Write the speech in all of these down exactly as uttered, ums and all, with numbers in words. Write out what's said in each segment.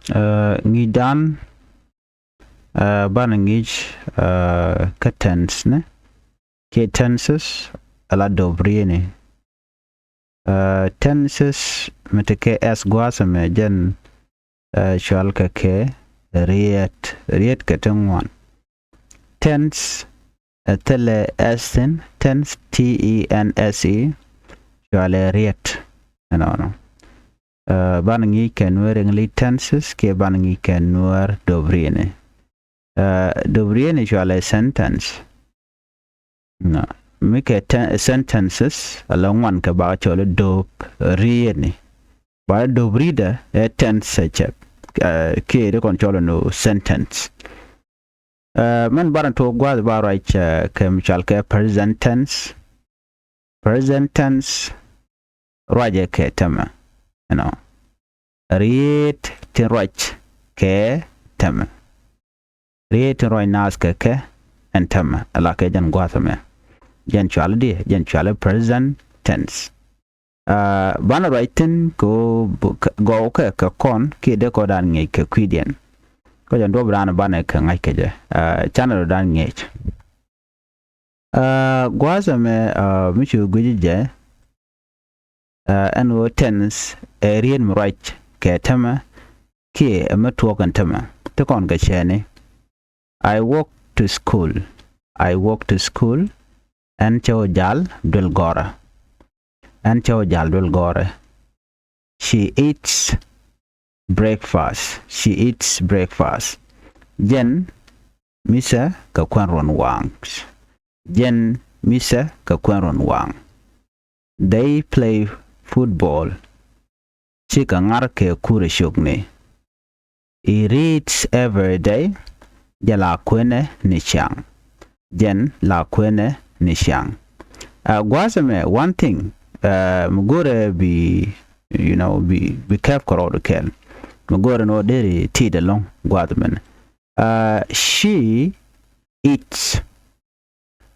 Ɛ, ŋi̱i̱cdan, ɛ, banɛ ŋi̱i̱c, ɛ, kä tense ni kiɛ tenses ala do̱p rieetni. Ɛ, tenses mi te kɛ s gua̱a̱th ɛmɛ jɛn, ɛ, cɔalkɛ kɛ rieet, rieet kɛ ti ŋuan. Tense, ɛ, thilɛ s thin, tense, T E N S E, cɔalɛ rieet. Ɛnɔnɔ. Ɛ, banɛ ŋi̱i̱c kɛ Nuäär English tenses kiɛ banɛ ŋi̱i̱c kɛ Nuäär do̱p rieetni. Ɛ, do̱p rieetni cɔalɛ sentence. Nɔ. Mi kɛ ten-, sentences ala ŋuan kɛ bakɛ cɔl i̱ do̱p rieetni. Ba do̱p rietdä ɛ tense ɛ cɛk. Ɛ, kiɛ ti kɔn cɔl inɔ sentence. Ɛ, mɛn banɛ tuɔɔk gua̱a̱th ba ruac, ɛ, kɛ mi cɔalkɛ present tense. Present tense ruacɛ kɛ tämɛ. You know. Rieet tin ruac kɛ tämɛ. Rieet tin ruac naath kɛ kɛ ɛn tämɛ. Ala kɛ jɛn gua̱a̱th ɛmɛ. Jɛn cɔal i̱di̱, jɛn cɔal i̱ present tense. Ɛ, banɛ ruac thi̱n kɛ ɣöö gɔw kɛ kɛ kɔn kiɛ dee kɔn dan ŋi̱eec kɛ kui̱diɛn. Kä jɛn duɔ̱ɔ̱p dan banɛ kɛ ŋa̱c kɛ jɛ. Ɛ, canɛ rɔ dan ŋi̱eec. Ɛ, gua̱a̱th ɛmɛ, ɛ, mi cu gui̱c jɛ, ɛ, ɛn ɣöö tense ɛ rieet mi ruac kɛ tämɛ kiɛ ɛ mi tuɔɔk ɛn tämɛ. Ti kɔn kɛ cɛɛni. I walk to school. I walk to school. Ɛn cɛ wä jal duel gɔrɛ. Ɛn cɛ wä jal duel gɔrɛ. She eats breakfast. She eats breakfast. Jɛn missɛ kɛ kuɛn ruɔ̱n waaŋ. Jɛn missɛ kɛ kuɛn ruɔ̱n waaŋ. They play football. Cikɛ ŋar kɛ kurɛ ciökni. He reads every day. Jɛ la kuenɛ ni ciaŋ. Jɛn la kuenɛ ni ciaŋ. Ɛ, gua̱a̱th ɛmɛ, one thing, ɛ, mi go̱rɛ bi, you know, bi, bi kɛp kɛ rɔɔdu kɛl. Mi go̱rɛ ni wä deri tit ɛlɔ̱ŋ gua̱a̱th ɛmɛn. Ɛ, she eats.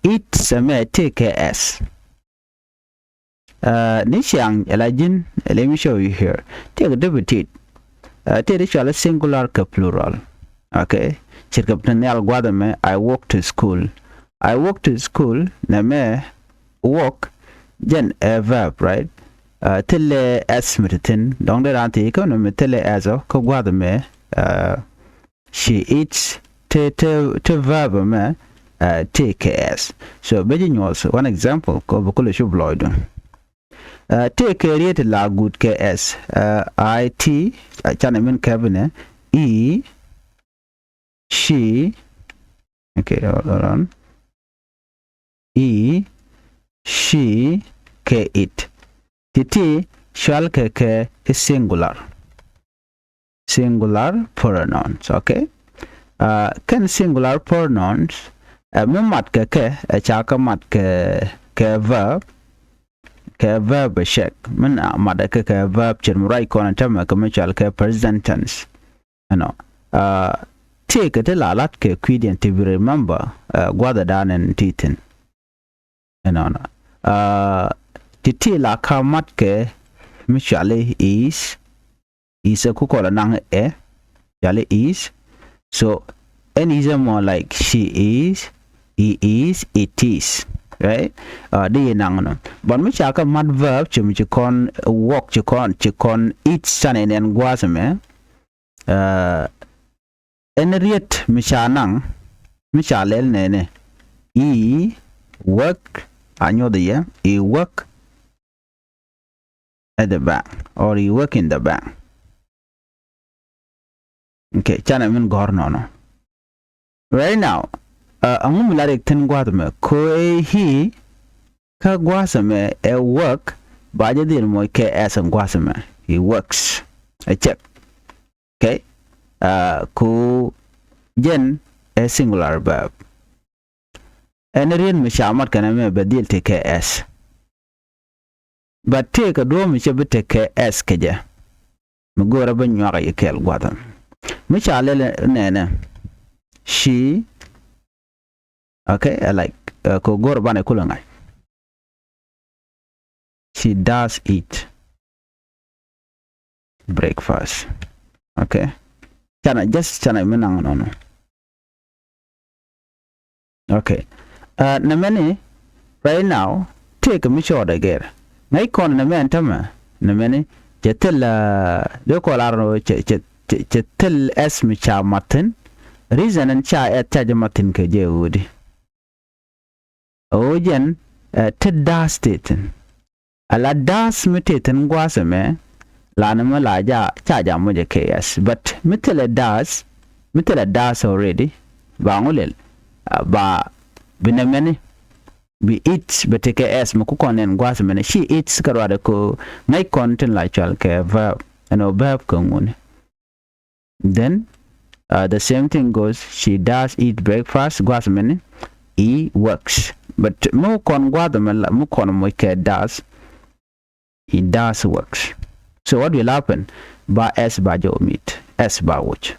Eats ɛmɛ tëëkɛ s. Ɛ, ni ciaŋ, ɛ la ji̱n, ɛ, let me show you here. Tëëkɛ dup tit. Ɛ, tëë di cɔal i̱ singular kɛ plural. Okay. Ce̱tkɛ ti nhial gua̱a̱th ɛmɛ, I walk to school. I walk to school, nɛmɛ walk, jɛn ɛ verb, right? Ɛ, thilɛ s mi te thi̱n. Dɔ̱ŋ dee raan thiec kä nɛmɛ thilɛ s ɔ, kä gua̱a̱th ɛmɛ, ɛ, She eats, te, te, te verb ɛmɛ, ɛ, tëëkɛ s. So bä ji̱ nyuɔth one example kɔ bi kulɛ cup lɔcdu. Ɛ, tëëkɛ rieet la guut kɛ s. Ɛ, I T, ɛ, canɛ min kɛpinɛ, e, she, okay, hold on. E, she, kɛ it. Ti̱ti̱ cɔalkɛ kɛ i̱ singular. Singular pronouns, okay? Ɛ, kɛn singular pronouns, ɛ, mi mat kɛ kɛ, ɛ, ca kɛ mat kɛ, kɛ verb, kɛ verb ɛ cɛk. Min, ɛ, mat kɛ kɛ verb ce̱t mi ruac kɔn ɛ tämɛ kɛ mi cɔalkɛ present tense. Ɛnɔ. Ɛ, tëëkɛ ti la lat kɛ kui̱diɛn ti bi remember, ɛ, gua̱thɛ dan ɛn ti thi̱n. Ɛnɔnɔ. Ɛ, ti̱ti̱ la ka mat kɛ mi cɔali is. Is ɛ kukɔl ɛ naŋ ɛ. Cɔali is. So, ɛn is ɛ mɔ like she is, he is, it is. Right? Ɛ, di yi naŋ nɔ. But mi ca kɛ mat verb, ci mi ci kɔn walk, ci kɔn, ci kɔn eat, canɛ nɛn gua̱a̱th ɛmɛ. Ɛ, ɛn riet mi ca naŋ, mi ca lɛl nɛnɛ. He work, a nyuɔth yɛ, he work at the bank, or he work in the bank. Okay, canɛ min gɔ̱r nɔnɔ. Right now, ɛ, ɛŋu mi la riɛk thi̱n gua̱a̱th ɛmɛ? Ko ɛ he, kä gua̱a̱th ɛmɛ ɛ work, ba jɛ dhil moc kɛ s ɛn gua̱a̱th ɛmɛ. He works. Ɛ cɛk. Okay? Ɛ, ku jɛn ɛ singular verb. Ɛn riet mi ca mat kɛn ɛmɛ bɛ dhil ti kɛ s. But tëëkɛ duɔ̱ɔ̱p mi cɛ bi tekɛ s kɛ jɛ. Mi go̱o̱rä bi nyuak a yi kɛɛl gua̱thä. Mi ca lɛl nɛnɛ. She. Okay, ɛ like, ɛ, kɛ go̱o̱rä banɛ kulɛ ŋa̱c. She does eat breakfast. Okay. Canɛ just canɛ mi naŋ nɔnɔ. Okay. Nɛ mɛni right now tëëkɛ mi cɔɔdɛ gɛr ŋäc kɔn nɛ mɛn tämɛ. Nɛ mɛni cɛ thil dee kɔl ar cɛ thil ɛs mi ca mathin. Reason ɛn ca ɛth ca jɛ mathin kɛ jɛ ɣöödi. Ɣöö jɛn ti da̱a̱s tëë thi̱n. Ala da̱a̱s mi tëë thi̱n gua̱a̱th ɛmɛ la ni mi la ca jam mocɛ kɛ ɛs, but mi thilɛ da̱a̱s, mi thilɛ da̱a̱s already, ba ŋu lɛl, ba bi nɛ mɛni, bi it bɛ tekɛ ɛs mi ku kɔn nɛn gua̱a̱th ɛmɛni ci it kä ruadɛ ko ŋäc kɔn tin la cual kɛ verb, ɛn ɔ verb kɛ ŋuni. Then the same thing goes, she does eat breakfast, gua̱a̱th mɛni he works. But mi kɔn gua̱a̱th mɛ mi kɔn moc kɛ does, he does works. So what will happen? Ba ɛs ba jɛ omit, ɛs ba woc.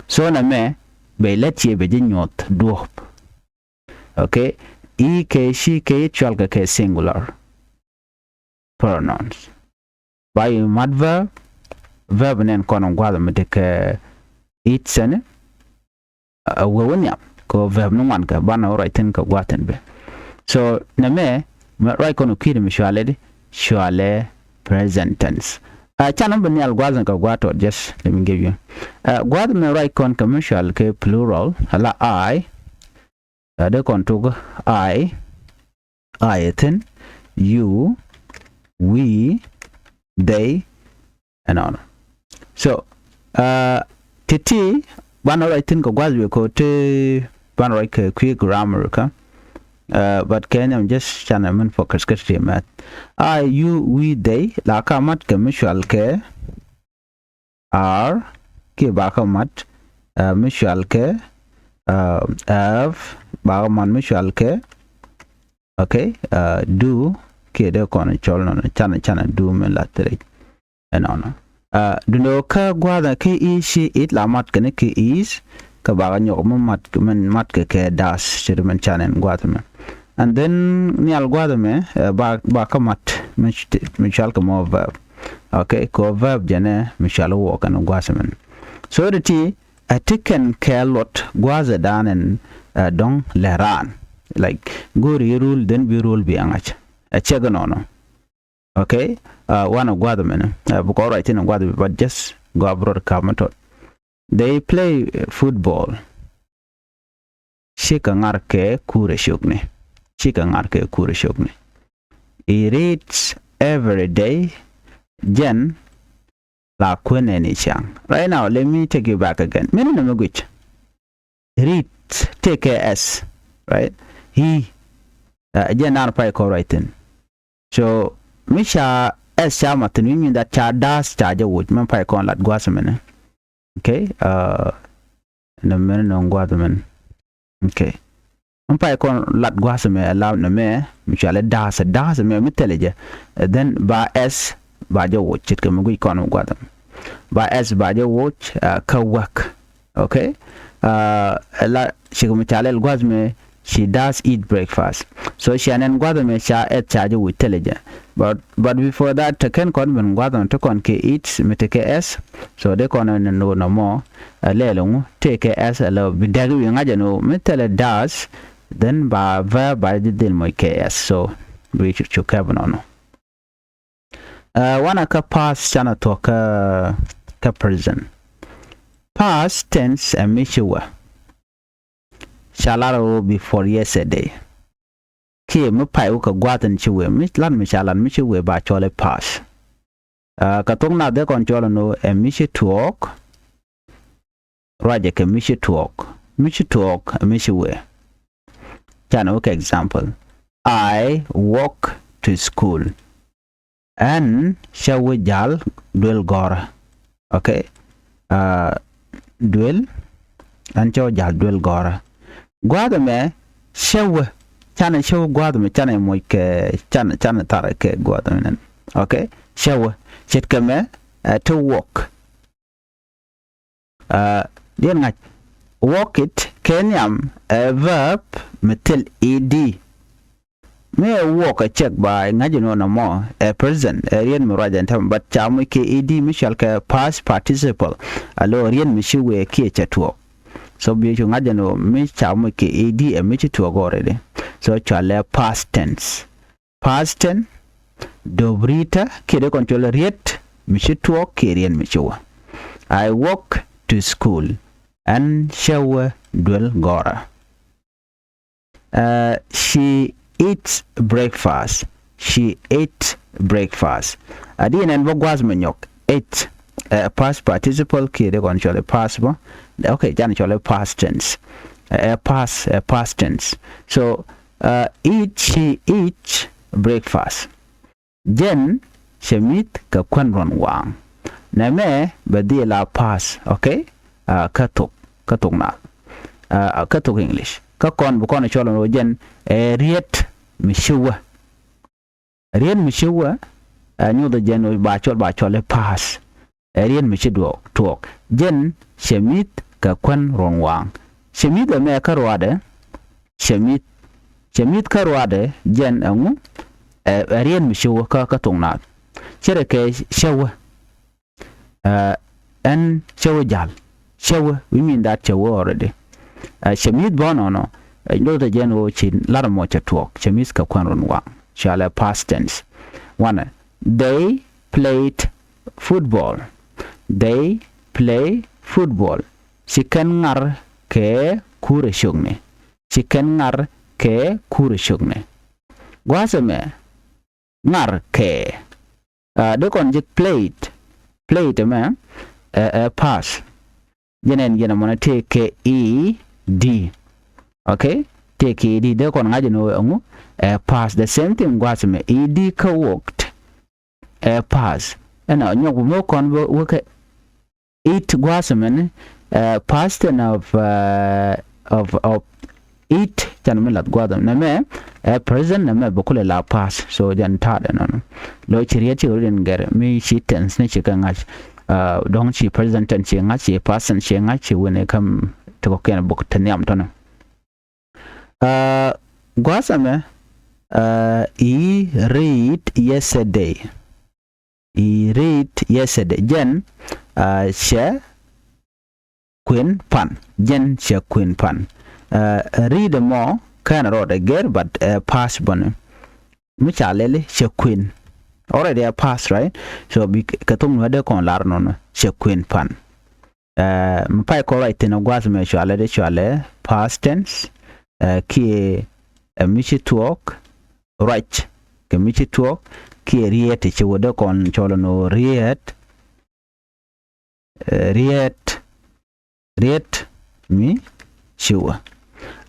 So nɛ mɛ bɛ lät ciɛ bɛ jɛ nyuɔth duɔ̱ɔ̱p. Okay. He kɛ she kɛ it cual kɛ kɛ singular pronouns. Ba yi mat verb, verb nɛn kɔn gua̱a̱th mi tekɛ it sɛni. A wee wä nhiam kɛ verb ni ŋuan kɛ banɛ wä ruac thi̱n kɛ gua̱a̱th thi̱n bɛ. So nɛ mɛ ruac kɔn kui̱dɛ mi cualɛ di, cualɛ present tense. Can bi nhial gua̱a̱th kɛ gua̱a̱th tɔt, just let me give you gua̱a̱th mi ruac kɔn kɛ mi cual kɛ plural ala I. Dee kɔn tuk I, I thi̱n, you, we, they, ɛnɔnɔ. So ti̱ti̱ banɛ ruac thi̱n kɛ gua̱a̱th wi̱i̱ ko ti banɛ ruac kɛ kui̱ grammar kä. But kɛ nhiam just canɛ min focus kä ti mɛth. I, you, we, they la ka mat kɛ mi cual kɛ are kiɛ bakä mat mi cual kɛ have, bakä mat mi cual kɛ. Okay. Do kiɛ dee kɔn cɔl nɔnɔ canɛ canɛ do min la thiric. Ɛnɔnɔ. Duundɛ kä gua̱a̱th kä is, she, it la mat kɛ ni kɛ is. Kä bakä nyɔk mi mat mi mat kɛ kɛ does, ce̱t min canɛ gua̱a̱th mɛ. And then nhial gua̱a̱th mɛ ba bakä mat mi cual kɛ mɔ verb. Okay. Kɛ verb jɛnɛ mi cual wä kɛn gua̱a̱th mɛ. So ti ti ɛ ti kɛn kɛ luɔt gua̱a̱th ɛ da̱a̱n ɛn dɔ̱ŋ lɛ raan. Like go̱o̱ri rul then bi rul bi ɛŋac ɛ cɛ gɛ nɔnɔ. Okay. Wanɛ gua̱a̱th mɛnɛ bi kɔn ruac thi̱n gua̱a̱th bi, but just gɔaa bi rɔɔd ka̱p mi tɔt. They play football. Cikɛ ŋar kɛ kurɛ ciökni. Cikɛ ŋar kɛ kurɛ ciökni. He reads every day. Jɛn la kuenɛ ni ciaŋ. Right now, let me take you back again. Mini nɛ mi guic. Read, tekɛ s, right? He. Jɛn dan pay kɔ ruac thi̱n. So mi ca s ca ma thi̱n, mi mi that ca da̱a̱s ca jɛ woc, mɛn pay kɔn lat gua̱a̱th mɛnɛ. Okay. Nɛ mɛn nɔŋ gua̱a̱th mɛn. Okay. Mɛn pay kɔn lat gua̱a̱th mɛ ɛ la nɛ mɛ mi cualɛ da̱a̱s, da̱a̱s mɛ mi thilɛ jɛ. Then ba s ba jɛ woc ce̱tkɛ mi guic kɔn mi gua̱a̱th mɛ. Ba s ba jɛ woc kä work. Okay. Ɛ la cikɛ mi ca lɛl gua̱a̱th mɛ, she does eat breakfast. So cia nɛn gua̱a̱th mɛ ca ɛth ca jɛ woc thilɛ jɛ. But but before that te kɛn kɔn ben gua̱a̱th mɛ te kɔn kɛ eat mi tekɛ s. So dee kɔn ɛn nɔ nɔ mɔ ɛ lɛl ŋu tekɛ s ɛ lɛ bi dɛk wi̱i̱ ŋa̱c ɛn ɣöö mi thilɛ does, then ba verb ba jɛ dhil moc kɛ s. So bi cu kɛp nɔnɔ. Wanɛ kä past canɛ thuɔ̱k kä present. Past tense ɛ mi ci wä. Ca lar ɣöö before yesterday. Kiɛ mi pay wä kɛ gua̱a̱th in ci wëë, mi lat mi ca lat mi ci wëë ba cɔl i̱ past. Kɛ thok nath dee kɔn cɔl ɛn ɣöö ɛ mi ci tuɔɔk. Ruacɛ kɛ mi ci tuɔɔk. Mi ci tuɔɔk ɛ mi ci wëë. Canɛ wä kɛ example. I walk to school. Ɛn cä wä jal duel gɔ̱rä. Okay. Duel ɛn cä wä jal duel gɔ̱rä. Gua̱a̱th ɛmɛ cä wä, canɛ cä wä gua̱a̱th ɛmɛ canɛ moc kɛ, canɛ, canɛ tharɛ kɛ gua̱a̱th ɛmɛ nɛn. Okay. Cä wä ce̱tkɛ mɛ ɛ ti walk. Diɛn ŋa̱c walk it kɛ nhiam ɛ verb mi thil ed. Mi ɛ walk ɛ cɛk ba ŋa̱c inɔ nɔmɔ ɛ present, ɛ riet mi ruac ɛn tɛm, but ca muc kɛ ed mi cɔal kɛ past participle. Alo riet mi ci wee kiɛ cɛ tuɔɔk. So bi cu ŋa̱c inɔ mi ca muc kɛ ed ɛ mi ci tuɔɔk already. So cɔalɛ past tense. Past tense, dop ri̱tɛ kiɛ dee kɔn cɔl riet mi ci tuɔɔk kiɛ riet mi ci wä. I walk to school. Ɛn cɛ wä duel gɔrä. Uh, she eats breakfast. She ate breakfast. Adi nɛn bä gua̱th mi nyɔk. Ate, uh, past participle kiɛ dee kɔn cɔl past bä. Okay, jan cɔl past tense. Uh, past, uh, past tense. So, uh, eat, she eats breakfast. Jɛn cɛ mi̱th kɛ kuän ruɔ̱n waaŋ. Nɛmɛ bɛ dhil a past, okay? Uh, kä thok, kä thok naath. Uh, kä thok English. Kä kɔn bi kɔn cɔl ɛn ɣöö jɛn ɛ riet mi ci wä. Riet mi ci wä, ɛ nyuth jɛn ɣöö ba cɔl, ba cɔl i̱ past. Ɛ riet mi ci duɔɔk, tuɔɔk. Jɛn cɛ mi̱th kɛ kuän ruɔ̱n waaŋ. Cɛ mi̱th ɛmɛ kä ruaadɛ, cɛ mi̱th, cɛ mi̱th kä ruaadɛ jɛn ɛŋu, ɛ, ɛ riet mi ci wä kä, kä thok naath. Cɛ rɛ kɛ cɛ wä. Ɛ, ɛn cɛ wä jal. Cɛ wä, we mean that cɛ wä already. Ɛ, cɛ mi̱th bä nɔnɔ, ɛ, luɔtdɛ jɛn ɣöö ci lar mɔ cɛ tuɔɔk, cɛ mi̱th kɛ kuän ruɔ̱n waaŋ. Cɔalɛ past tense. Wanɛ, they played football. They play football. Ci kɛn ŋar kɛ kuurɛ ciökni. Ci kɛn ŋar kɛ kuurɛ ciökni. Gua̱a̱th ɛmɛ, ŋar kɛ. Ah, dee kɔn ji̱ played. Played ɛmɛ, ɛ, ɛ past. Jɛn ɛn jɛn ɛmɔnɛ tëë kɛ ed. Okay? Tëë kɛ ed, dee kɔn ŋa̱c ɛn ɣöö ɛŋu, ɛ past. The same thing gua̱a̱th ɛmɛ, ed kä walked. Ɛ past. Ɛn ɔ nyɔk bi mi kɔn bä wä kɛ eat gua̱a̱th ɛmɛni, ɛ past tense of, ɛ, of, of eat, can mi lath gua̱a̱th ɛmɛ. Nɛmɛ ɛ present, nɛmɛ bi kulɛ la past. So jɛn ta̱a̱dɛ nɔnɔ. Lo̱ ci riet ci ɣä rut in gɛr mi ci tense ni ci kɛ ŋa̱c. Ɛ, dɔ̱ŋ ci present tense ci ŋa̱c, ci past tense ci ŋa̱c, ci wen ɛ käm ti kɔ̱kiɛn buk te nhiam tɔnɔ. Ɛ, gua̱a̱th ɛmɛ, ɛ, he read yesterday. He read yesterday. Jɛn, ɛ, cɛ kuën pan. Jɛn cɛ kuën pan. Ɛ, read ɛmɔ kɛn rɔɔdɛ gɛr, but, ɛ, past bäni. Mi ca lɛli cɛ kuën. Already ɛ past, right? So bi kɛ thok nuɛ dee kɔn lar nɔnɔ cɛ kuën pan. Ɛ, mi pay kɔ ruac thi̱n ɛ gua̱a̱th mɛ cɔalɛ dee cɔalɛ past tense, ɛ, kiɛ, ɛ, mi ci tuɔɔk, ruac kɛ mi ci tuɔɔk, kiɛ riet ci wä dee kɔn cɔl ɛn ɣöö riet, ɛ, riet, riet mi ci wä.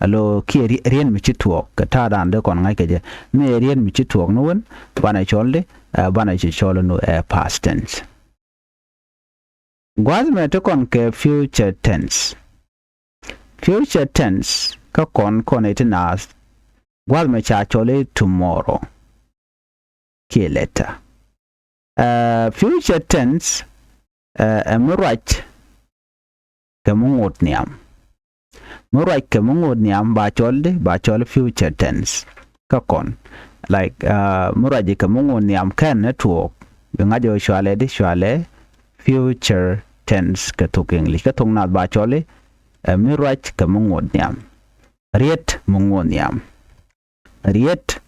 Alo kiɛ ri-, riet mi ci tuɔɔk, kɛ ta̱a̱dan dee kɔn ŋa̱c kɛ jɛ. Mi riet mi ci tuɔɔk ni wen, banɛ cɔl di, ɛ, banɛ ci cɔl ɛn ɣöö ɛ past tense. Gua̱a̱th mɛ ti kɔn kɛ future tense. Future tense kä kɔn kɔn iti naath. Gua̱a̱th mɛ ca cɔl i̱ tomorrow kiɛ later. Ɛ, future tense, ɛ, ɛ mi ruac kɛ mi ŋot nhiam. Mi ruac kɛ mi ŋot nhiam ba cɔl di, ba cɔl future tense. Kä kɔn, like, ɛ, mi ruac kɛ mi ŋot nhiam kɛn ni tuɔɔk. Bi ŋa̱c ɣöö cɔalɛ di, cɔalɛ future tense kɛ thok English. Kä thok naath ba cɔl i̱, ɛ, mi ruac kɛ mi ŋot nhiam. Riet mi ŋot nhiam. Riet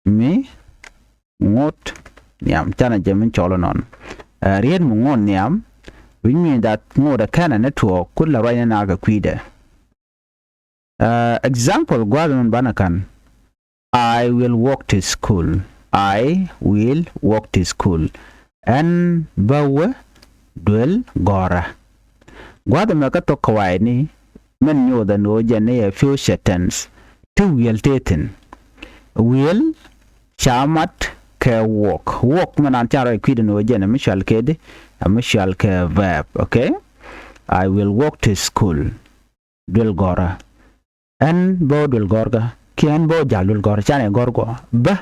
mi ŋot nhiam. Canɛ jɛ mi cɔl inɔn. Ɛ, riet mi ŋot nhiam, which means that ŋot ɛ kɛnɛ ni tuɔɔk, ku la ruac ni naath kɛ kui̱dɛ. Ɛ, example gua̱a̱th min banɛ ka̱n. I will walk to school. I will walk to school. Ɛn bä wä duel gɔ̱rä. Gua̱a̱th ɛmɛ kä thok kawayni, min nyothɛ ni ɣöö jɛn ni ɛ future tense. Ti will tëë thi̱n. Will ca mat kɛ walk. Walk min an ca rɔ i̱ kui̱dɛ ni ɣöö jɛn ɛ mi cɔal kɛ di, ɛ mi cɔal kɛ verb, okay? I will walk to school. Duel gɔ̱rä. Ɛn bä wä duel gɔ̱rkä kiɛ ɛn bä wä jal duel gɔ̱rä, canɛ gɔ̱r guɔ. Bä.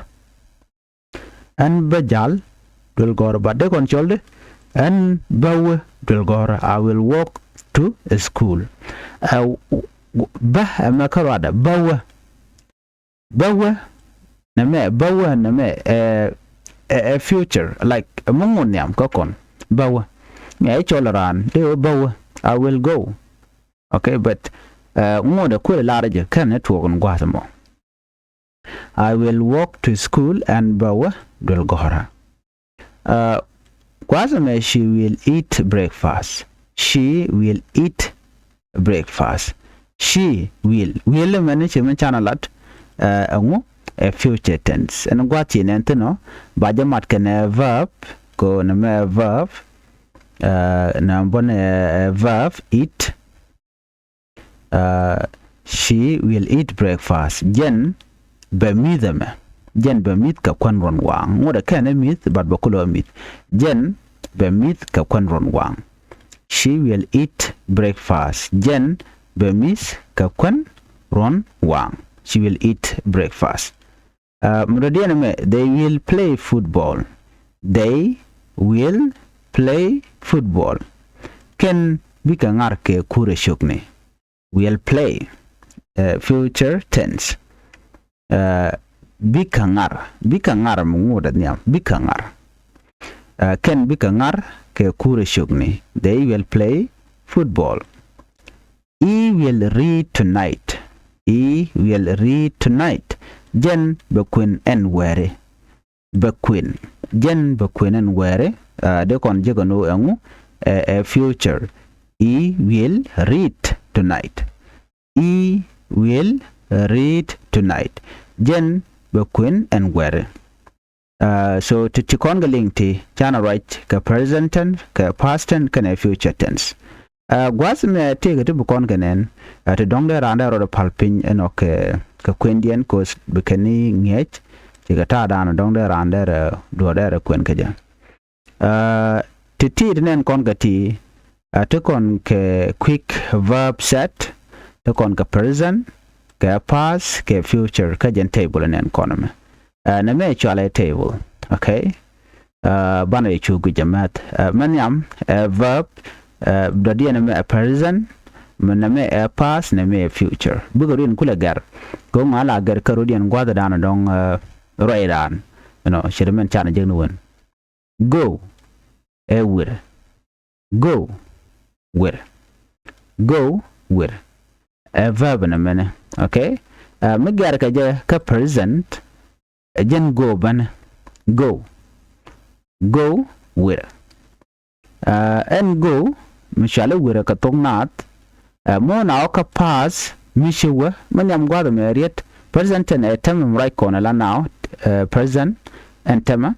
Ɛn bä jal duel gɔ̱rä, but dee kɔn cɔl di, ɛn bä wä duel gɔ̱rä, I will walk to school. Ɛ, w-, w-, bä ɛmɛ kä ruadɛ, bä wä. Bä wä Nɛmɛ bä wä nɛmɛ ɛ ɛ future, like, mi ŋot nhiam kä kɔn. Bä wä. Ŋɛ cɔl raan dee wä bä wä. I will go. Okay, but ŋot ɛ kuël lar jɛ kɛn ni tuɔɔk in gua̱a̱th mɔ. I will walk to school, ɛn bä wä duel gɔ̱rä. Gua̱a̱th ɛmɛ, she will eat breakfast. She will eat breakfast. She will. Will ɛmɛni ci min canɛ lat ɛŋu? Ɛ future tense. Ɛn gua̱a̱th ci nɛn thi̱n ɔ ba jɛ mat kɛnɛ verb. Kɛ nɛmɛ verb. Nɛ bä nɛ verb eat. She will eat breakfast. Jɛn bɛ mi̱th ɛmɛ. Jɛn bɛ mi̱th kɛ kuän ruɔ̱n waaŋ. Ŋot ɛ kɛn ɛ mi̱th, but bɛ kulɛ mi̱th. Jɛn bɛ mi̱th kɛ kuän ruɔ̱n waaŋ. She will eat breakfast. Jɛn bɛ mi̱th kɛ kuän ruɔ̱n waaŋ. She will eat breakfast. Mi dɔ̱diɛn ɛmɛ, they will play football. They will play football. Kɛn bikɛ ŋar kɛ kurɛ ciökni. Will play. Future tense. Bikɛ ŋar. Bikɛ ŋar mi ŋot ɛ nhiam. Bikɛ ŋar. Kɛn bikɛ ŋar kɛ kurɛ ciökni. They will play football. He will read tonight. He will read tonight. Jɛn bɛ kuën ɛn wɛɛri. Bɛ kuën. Jɛn bɛ kuën ɛn wɛɛri. Dee kɔn jekɛ ni ɛŋu? Ɛ future. He will read tonight. He will read tonight. Jɛn bɛ kuën ɛn wɛɛri. So ti ti kɔn kɛ liŋ ti canɛ ruac kɛ present tense, kɛ past tense, kɛnɛ future tense. Gua̱a̱th mɛ tëëkɛ ti bi kɔn kɛ nɛn ti dɔ̱ŋ dee raan dee rɔɔdɛ pal piny ɛnɔ kɛ kɛ kuëndiɛn, cause bi kɛn ni ŋiɛc. Cikɛ ta̱a̱ daanɔ dɔ̱ŋ dee raan dee rɛ duɔ̱ɔ̱r dee rɛ kuën kɛ jɛ. Ti ti ti nɛn kɔn kɛ ti ti kɔn kɛ quick verb set, ti kɔn kɛ present, kɛ past, kɛ future, kä jɛn table nɛn kɔn mɛ. Nɛmɛ cualɛ table. Okay. Banɛ yɛ cu guic jɛ mɛth. Mɛ nhiam ɛ verb. Dɔ̱diɛn mɛ ɛ present. Mɛ nɛmɛ ɛ past, nɛmɛ ɛ future. Bikɛ run kulɛ gɛr. Kɛ ŋuan la gɛr kä run diɛn gua̱th dan dɔ̱ŋ ruac raan. Ɛnɔ ce̱t mɛn canɛ jek ni wen. Go ɛ wir. Go wir. Go wir. Ɛ verb nɛ mɛnɛ. Okay. Mi gɛr kɛ jɛ kä present. Ɛ jɛn go bänɛ. Go. Go wir. Ɛn go mi cuali wir kɛ thok naath. Ɛ mɔ na ɔ kä past mi ci wä mi nhiam gua̱th mɛ riet. Present tense ɛ tämɛ mi ruac kɔn ɛ la na ɔ. Present ɛn tämɛ.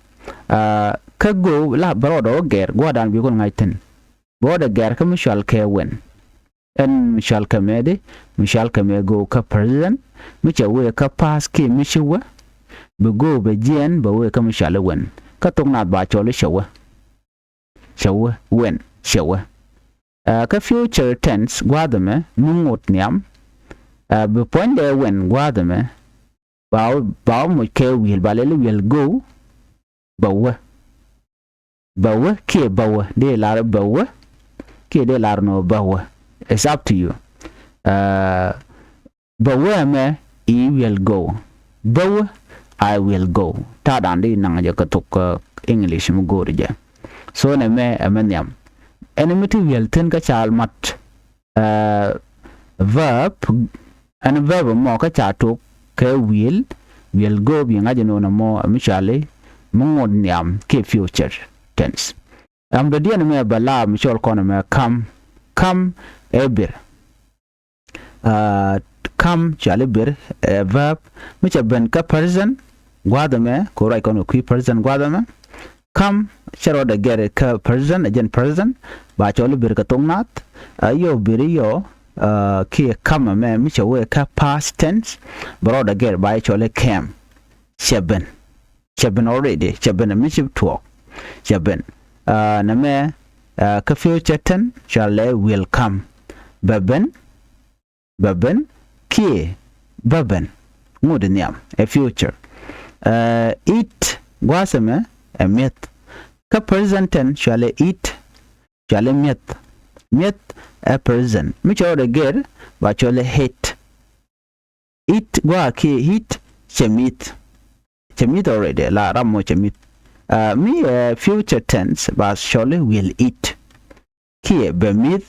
Kä go la bɛ rɔɔdɛ wä gɛr gua̱dan bi kun ŋa̱c thi̱n. Bɛ rɔɔdɛ gɛr kä mi cual kɛ wɛn. Ɛn mi cual kɛ mɛ di mi cual kɛ mɛ go kä present. Mi cɛ wee kä past kiɛ mi ci wä. Bi go bɛ jiɛn bɛ wee kä mi cual i̱ wɛn. Kä thok naath ba cɔl i̱ cɛ wä. Cɛ wä wɛn cɛ wä. Kä future tense gua̱a̱th ɛmɛ mi ŋot nhiam. Bi puɔ̱nydɛ wɛn gua̱a̱th ɛmɛ. Ba wä ba wä moc kɛ will ba lɛl i̱ will go. Bä wä. Bä wä kiɛ bä wä dee lar bä wä. Kiɛ dee lar nɔ bä wä. It's up to you. Bä wä ɛmɛ, he will go. Bä wä, I will go. Ta̱a̱ da̱a̱n di naŋ jɛ kɛ thok English mi go̱o̱r jɛ. So nɛ mɛ ɛmɛ nhiam. Ɛn mi ti will thin kä caal mat. Verb. Ɛn verb mɔ kä ca tok kɛ will. Will go bi ŋa̱c ɛn ɣöö nɔmɔ ɛmi cɔali mi ŋot nhiam kiɛ future tense. Ɛm dɔ̱diɛn mɛ bɛ la mi cɔl kɔn ɛmɛ come. Come ɛ bir. Come cɔali bir ɛ verb mi cɛ ben kä present gua̱a̱th ɛmɛ kɛ ruac kɔn kɛ kui̱ present gua̱a̱th ɛmɛ. Come cɛ rɔɔdɛ gɛr kä present, ɛ jɛn present ba cɔl i̱ bir kɛ thok nath. Yɔ bir yɔ kiɛ come ɛmɛ mi cɛ wee kä past tense bɛ rɔɔdɛ gɛr ba cɔl i̱ came. Cɛ ben. Cɛ ben already, cɛ ben mi ci tuɔɔk. Cɛ ben. Nɛmɛ kä future tense cɔalɛ will come. Bɛ ben. Bɛ ben kiɛ bä ben. Ŋot nhiam ɛ future. Eat gua̱a̱th ɛmɛ ɛ mi̱eth. Kä present tense cɔalɛ eat. Cɔalɛ mi̱eth. Mi̱eth ɛ present mi cɛ rɔɔdɛ gɛr ba cɔalɛ eat. Eat gua̱a̱ kiɛ eat cɛ mi̱eth. cɛ mi̱th already, la ram mɔ cɛ mi̱th. Mi future tense ba cɔl i̱ will eat. Kiɛ bɛ mi̱th,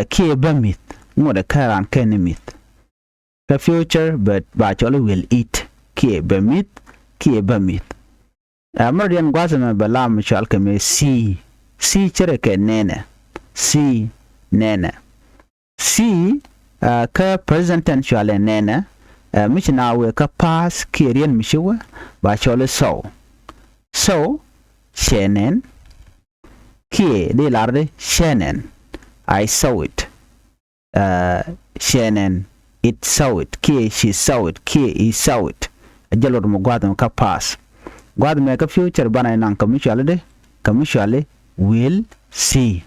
kiɛ bä mi̱th. Ŋuɔ̱t ɛ kä raan kɛn i̱ mi̱th. Kä future bɛ ba cɔl i̱ will eat kiɛ bɛ mi̱th kiɛ bä mi̱th. Mɛrɛ diɛn gua̱th ɛmɛ bɛ lam cɔal kɛ mɛ see. See cɛ rɛ kɛ nɛnɛ. See, nɛnɛ. See kä present tense cɔalɛ nɛnɛ. Mi ci na wee kä past kiɛ riɛn mi ci wä ba cɔl i̱ saw. Saw, cɛ nɛn. Kiɛ di lar di cɛ nɛn. I saw it. Cɛ nɛn. It saw it kiɛ she saw it kiɛ he saw it. A jɛ lot mɛ gua̱th mɛ kä past. Gua̱th mɛ kä future banɛ naŋ kä mi cɔali di, kä mi cɔali will see.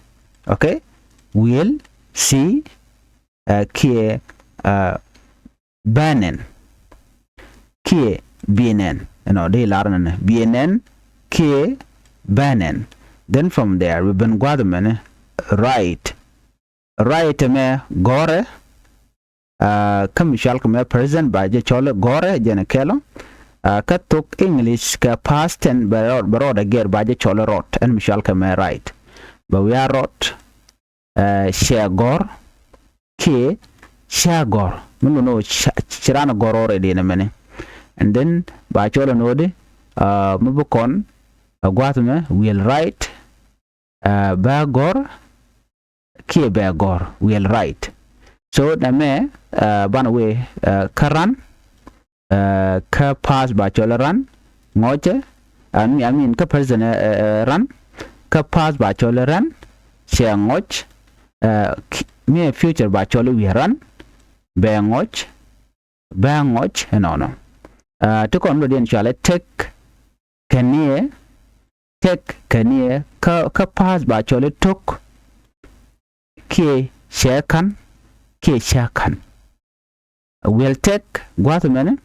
Okay. Will see. Kiɛ bä nɛn kiɛ bi nɛn. Ɛnɔ di lar nɛn bi nɛn kiɛ bä nɛn. Then from there bi ben gua̱th mɛn write. Write mɛ gɔ̱rɛ. Kä mi cɔal kɛ mɛ present ba jɛ cɔl gɔ̱rɛ jɛn kɛlɔ. Kä thok English kɛ past tense bɛ rɔɔd, bɛ rɔɔd agɛr ba jɛ cɔl rɔt ɛn mi cɔal kɛ mɛ write. Bɛ wiaa rɔt. Cɛ gɔ̱r kiɛ cä gɔ̱r. Mi lun ɔ ci ran gɔ̱r already nɛ mɛni. And then ba cɔl ɛn ɣöö di mi bi kɔn ɛ gua̱th mɛ will write. Bä gɔ̱r kiɛ bɛ gɔ̱r will write. So nɛ mɛ banɛ wee kä ran. Kä past ba cɔl ran ŋɔcɛ. I mean kä present ran. Kä past ba cɔl ran cɛ ŋɔc. Mi future ba cɔl wi̱i̱ ran bɛ ŋɔc. Bɛ ŋɔc ɛnɔnɔ. Ti kɔn lotdiɛn cɔalɛ tek kɛniɛ. Tek kɛniɛ kä past ba cɔl i̱ tok. Kiɛ cɛ ka̱n kiɛ cä ka̱n. Will tek gua̱th mɛni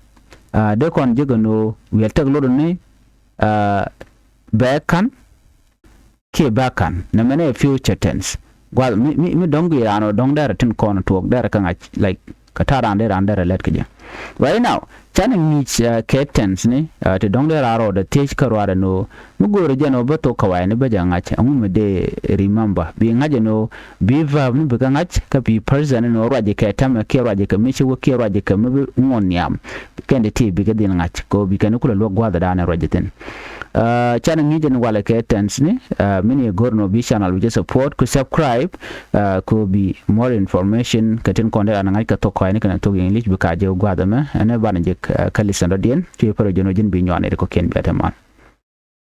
dee kɔn jek ɛn ɣöö will tek lot ni bɛ ka̱n kiɛ bä ka̱n. Nɛ mɛni ɛ future tense. Gua̱th mi, mi, mi dɔ̱ŋ guic raan ɔ dɔ̱ŋ derɛ tin kɔn tuɔɔk derɛ kä ŋa̱c, like, kä ta̱a̱ raan dee raan derɛ lɛt kä jɛ. Right now canɛ ŋi̱i̱c kɛ tense ni ti dɔ̱ŋ dee raan rɔɔdɛ thiec kä ruaadɛ ni ɣöö mi go̱o̱rɛ jɛn ɣöö bä thok kä wa̱i̱ni bä jɛ ŋa̱c ɛŋu mi dee remember bi ŋa̱c ɛn ɣöö bi verb ni bi kä ŋa̱c kä bi present ni ɣöö ruacɛ kɛ tɛmɛ kiɛ ruacɛ kɛ mi ci wä kiɛ ruacɛ kɛ mi bi ŋuɔ̱n nhiam. Kɛn ti ti bi kɛ dhil ŋa̱c kɛ ɣöö bi kɛn kulɛ luäk gua̱a̱th ɛ daanɛ ruacɛ thi̱n. Canɛ ŋi̱i̱c ɛn walɛ kɛ tense ni mi ni go̱r ni ɣöö bi channel bi jɛ support ku subscribe. Ku bi more information kɛ tin kɔn dee raan ŋa̱c kɛ thok kɔ̱a̱c ni kɛn thok English bi ka jɛ gua̱a̱th ɛmɛ ɛn ɛ banɛ jɛ kä listen dɔ̱diɛn cuɛ pärɛ jɛ ni ɣöö ji̱n bi nyuan ɛ ti kɔ̱kiɛn bi a te man.